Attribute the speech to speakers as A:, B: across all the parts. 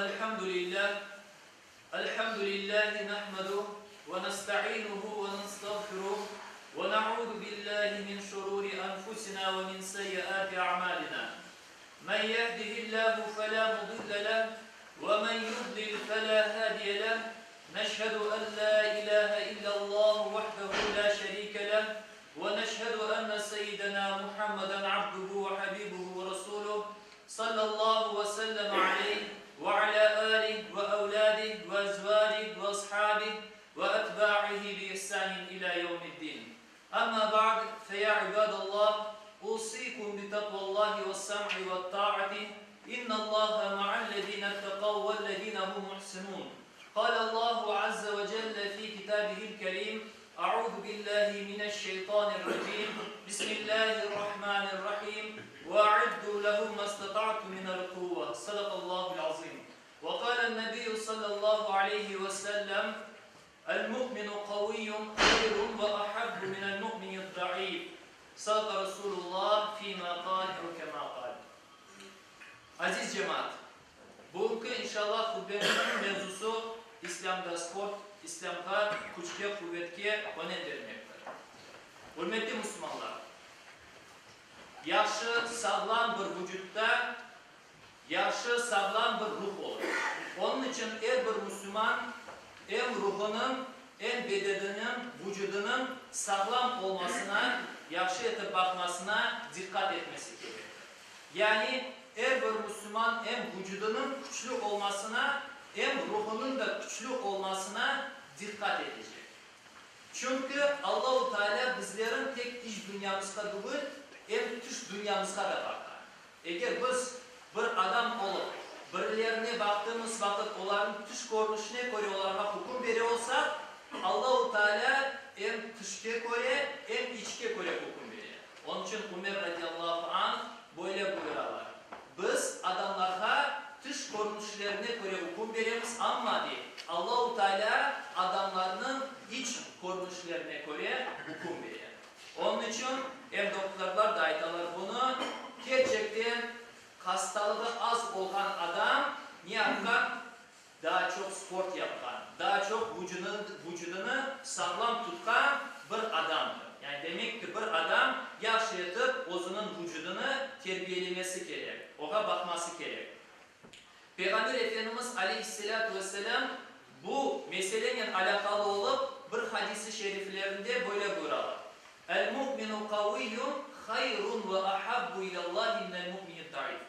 A: الحمد لله الحمد لله نحمده ونستعينه ونستغفره ونعوذ بالله من شرور أنفسنا ومن سيئات أعمالنا من يهده الله فلا مضل له ومن يضلل فلا هادي له نشهد أن لا إله إلا الله وحده لا شريك له ونشهد أن سيدنا محمدا عبده وحبيبه ورسوله صلى الله وسلم عليه وعلى آله وأولاده وأزواجه وأصحابه وأتباعه بإحسان إلى يوم الدين أما بعد فيا عباد الله أوصيكم بتقوى الله والسمع والطاعة إن الله مع الذين اتقوا والذين هم محسنون قال الله عز وجل في كتابه الكريم أعوذ بالله من الشيطان الرجيم بسم الله الرحمن الرحيم وأعدوا له ما استطعتم من القوة صدق الله العظيم وقال النبي صلى الله عليه وسلم المؤمن قوي خير وأحب من المؤمن الضعيف صدق رسول الله فيما قال أو كما قال Aziz cemaat, bugünki inşallah hutbemizniñ mevzusı İslâmda sport, İslâmğa, küçke, quvetke önem bermektir. Ürmetli musulmanlar, yahşı, sağlam bir vucutta yahşı, sağlam bir ruh olur. Onıñ içün er bir musulman em ruhunıñ, em bedeniniñ, vucudınıñ sağlam olmasına, yahşı etip baqmasına diqqat etmesi kerektir. Yani, er bir musulman em vucudınıñ küçlü olmasına, em ruhunıñ da küçlü olmasına diqqat etecek. Çünki Allahu Teala bizlerin tek iç dünyamızğa tügül, em tış dünyamızğa da baqa. Eger biz bir adam olıp, birilerine baqtığımız vaqıt olarnıñ tış körünişine köre olarğa hüküm bere olsaq, Allahu Teala em tışke köre, em içke köre hüküm bere. Onıñ içün Ümer radiyallahu anh böyle buyuralar, Biz adamlarğa tış körünişlerine köre üküm beremiz, amma, dey, Allahu Teala adamlarnıñ iç körünişlerine köre üküm bere. Onıñ içün em doktorlar da aytalar bunı, kerçekten hastalığı az olğan adam ne yapqan? Daa çoq sport yapqan, daa çoq vucudını sağlam tutqan bir adamdır. Yani demek ki, bir adam yahşı etip özüniñ vucudını terbiyelemesi kerek, oğa baqması kerek. Peyğamber Efendimiz aleyhisselâtu vesselâm bu meselenen alâqalı olıp bir hadis-i şeriflerinde böyle buyuralar, El-mu'minu qaviyyun hayrun ve ahabbu ilâllâhi minel-mu'minid-daif.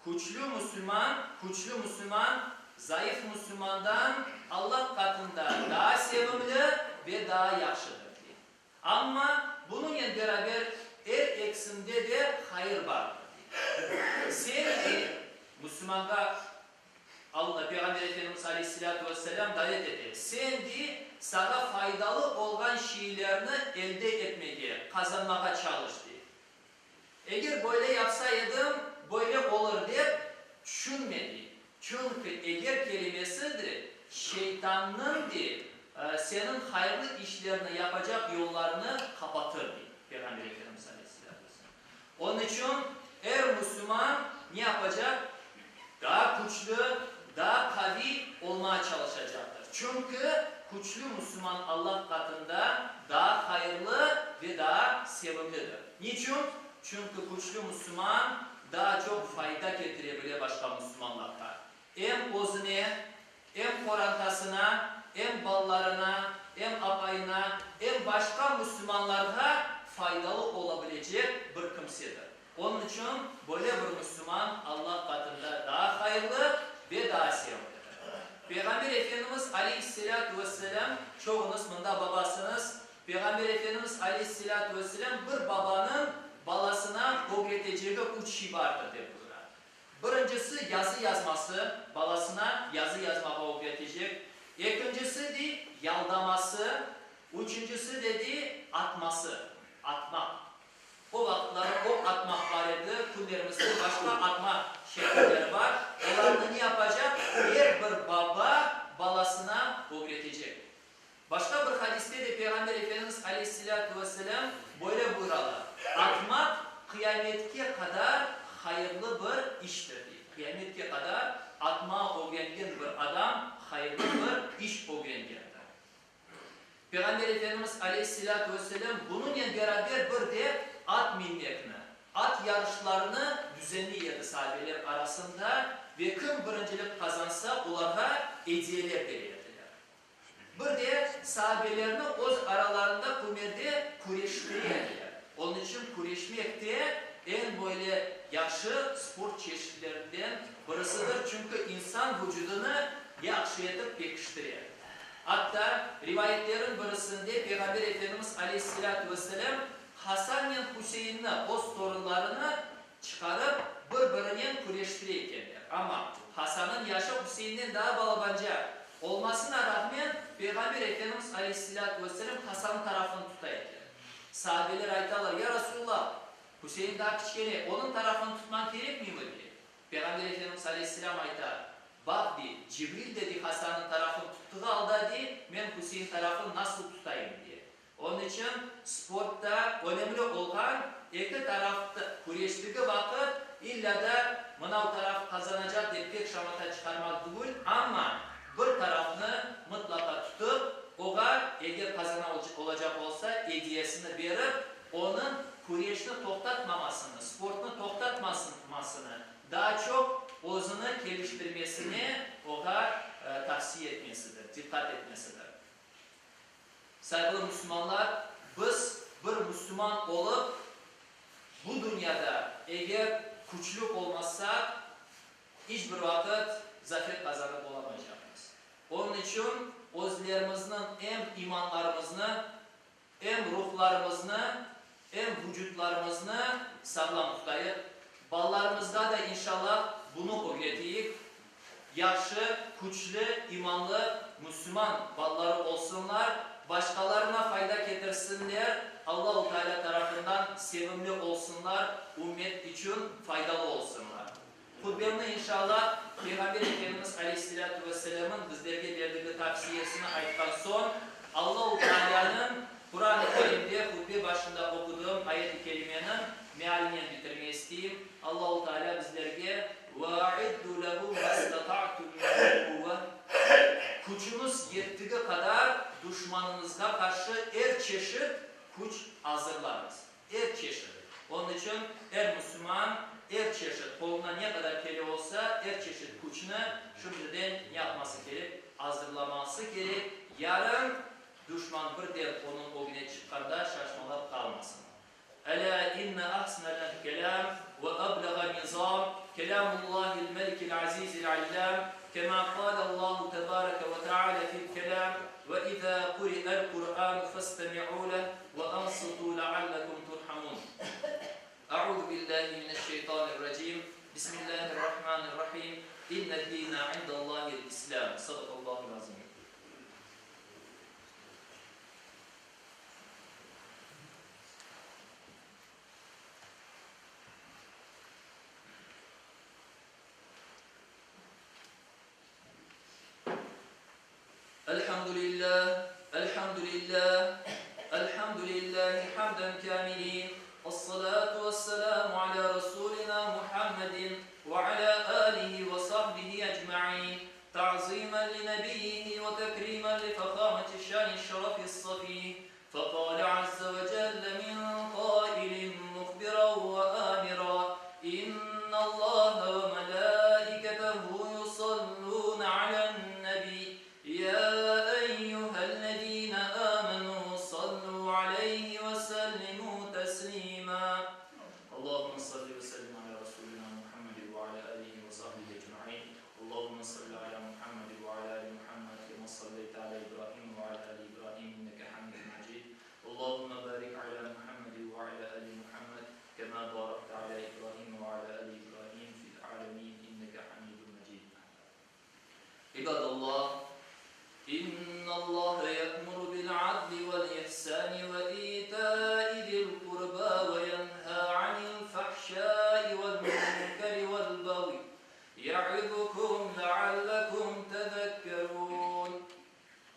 A: Küçlü musulman, küçlü musulman zayıf musulmandan Allah qatında daa sevimli ve daa yahşıdır, dey. Amma bunıñen beraber er ekisinde de hayır bardır, dey. Sen, dey, musulmanğa Alla, Peyğamber Efendimiz aleyhisselâtu vesselâm davet ete, Sen, dey, saña faydalı olğan şeylerni elde etmege, qazanmağa çalış, dey. Eger böyle yapsa edim, böyle olur dep tüşünme, dey. Çünki eger kelimesi de şeytannıñ de seniñ hayırlı işlerni yapacaq yollarını qapatır, dey Peyğamber Efendimiz aleyhisselâtu vesselâm. Onıñ içün er müslüman ne yapacaq? Daa küçlü, daa qaviy olmağa çalışacaqtır. Çünki küçlü müslüman Allah qatında daa hayırlı ve daa sevimlidir. Niçün? Çünki küçlü müslüman daa çoq fayda ketire bile başqa müslümanlarğa. Em özüne, em qorantasına, em balalarına, em apayına, em başqa müslümanlarğa faydalı ola bilecek bir kimsedir. Onıñ içün böyle bir müslüman Allah qatında daa hayırlı ve daa sevimlidir. Peyğamber Efendimiz aleyhisselâtu vesselâm, çoğuñız mında babasıñız, Peyğamber Efendimiz aleyhisselâtu vesselâm bir babanıñ balasına ögretecegi üç şey bardır, dep buyura. Birincisi, yazı yazması, balasına yazı yazmağa ögretecek. Ekincisi, dey, yaldaması. Üçüncisi de, dey, atması, atmaq. O vaqıtları oq atmaq bar edi, künlerimizde başqa atma şekilleri bar. Olarnı ne yapacaq? Er bir baba balasına ögretecek. Başqa bir hadiste de Peyğamber Efendimiz aleyhisselâtu vesselâm böyle buyuralar, Atmaq qıyametke qadar hayırlı bir iştir, dey. Qıyametke qadar. Atma ögrengen bir adam hayırlı bir iş ögrengendir. Peyğamber Efendimiz aleyhisselâtu vesselâm bunıñnen beraber bir de at minmekni, at yarışlarını düzenliy edi sahabeler arasında ve kim birincilik qazansa, olarğa ediyeler bere ediler. Bir de sahabelerni öz aralarında kümerde küreştire ediler. Onıñ içün küreşmek de eñ böyle yahşı sport çeşitlerinden birisidir, çünki insan vucudını yahşı etip pekiştire. Atta, rivayetlerin birisinde Peyğamber Efendimiz aleyhisselâtu vesselâm Hasannen Hüseyinni, öz torunlarını, çıqarıp, bir-birinen küreştire ekenler. Amma, Hasanıñ yaşı Hüseyinden daa balabanca olmasına rağmen, Peyğamber Efendimiz aleyhisselâtu vesselâm Hasanıñ tarafını tuta eken. Sahabeler aytalar, Ya Rasulullah, Hüseyin daa kiçkene, onıñ tarafını tutmañ kerekmiymi? dey. Peyğamber Efendimiz aleyhisselâm ayta, Baq, dey, Cibril de, dey, Hasanıñ tarafını tuttığı alda, dey, men Hüseyin tarafını nasıl tutayım, dey. Onıñ içün sportta önemli olğan eki taraf küreştigi vaqıt illa da mınav taraf qazanacaq dep pek şamata çıqarmaq tügül, amma bir tarafnı mıtlaqa tutıp, oğa, eger qazana olacaq olsa, ediyesini berip, onıñ küreşni toqtatmamasını, sportnı toqtatmasını, daa çoq özüni keliştirmesine oğa tavsiye etmesidir, diqqat etmesidir. Sayğılı müslümanlar, biz bir müslüman olıp, bu dünyada eger küçlü olmasaq, iç bir vaqıt zafer qazanıp olamaycaqmız. Onıñ içün özlerimizniñ em imanlarımıznı, em ruhlarımıznı, em vucutlarımıznı sağlam tutayıq. Balalarımızğa da inşallah bunı ögreteyik, yahşı, küçlü, imanlı müslüman balaları olsunlar, başqalarına fayda ketirsinler, Allahu Teala tarafından sevimli olsunlar, ümmet içün faydalı olsunlar. Hutbemni inşallah Peyğamber Efendimiz aleyhisselâtu vesselâmın bizlerge berdigi tavsiyesini aytqan soñ, Allahu Tealânıñ Quran-ı Kerimde hutbe başında oquduğım ayet-i kerimeniñ mealinen bitirme isteyim, Allahu Tealâ bizlerge, Ve a'iddu lehum mastata'tum min quvve, Küçüñiz yettigi qadar duşmanıñızğa qarşı er çeşit küç azırlañız. Er çeşit. Onıñ içün er musulman er çeşit, qoluna ne qadar kele olsa, er çeşit küçni şimdiden ne yapması kerek? Azırlaması kerek, yarın duşman birden onıñ ögüne çıqqanda şaşmalap qalmasın. Elâ inne ahsenel kelâm ve ebleğa nizâm kelâmullâhil melikil azîzil allâm kemâ kâlellâhu tebâreke ve teâlâ fil kelâm ve izâ kuri'el Kur'ânu festemi'û leh ve ansitû leallekum turhamûn. Eûzü billâhi mineşşeytanirracîm. Bismillâhirrahmânirrahîm. İnned-dîne indellâhil İslâm. Sadakallâhul azîm. Elhamdülillah, elhamdülillah, elhamdülillahi hamden kamilin, es-salatu ves-selamu ala rasulina Muhammedin ve ala alihi ve sahbihi ecmain, ta'zimen li nebiyyihi ve tekrimen li fehameti şani şerefis-safih, fekale azze ve celle min kailin muhbiran ve amira, İnnallaha ve melâiketehu yusallûne alen-nebi, ya eyyühellezîne âmenû sallû aleyhi ve sellimû teslîmâ. Allahümme salli ve sellim ala Rasulina Muhammedi ve ala alihi ve sahbihi ecmaîn. Allahümme salli ala Muhammedi ve ala ali Muhammed kema salleyte ala İbrahim ve ala ali İbrahim inneke hamidun mecid. Allahümme barik ala Muhammedi ve ala ali Muhammed kema barakte ala İbrahim ve ala ali İbrahim fil alemin inneke hamidun mecid. İbadallah, İnnallaha ye'muru bil adli vel ihsani ve ita'i zil qurba ve yenha anil fahşai vel munkeri vel bagyi ye'izukum leallekum tezekkerun.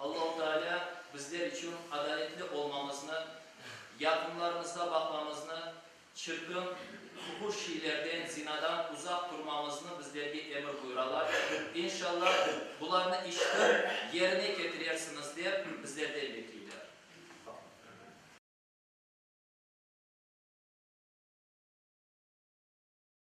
A: Allahu Teala. Çirkin, fuhuş şeylerden, zinadan uzaq turmamıznı bizlerge emir buyuralar. İnşallah, bularnı işitip, yerine ketirersiñiz dep bizler de bekleymiz.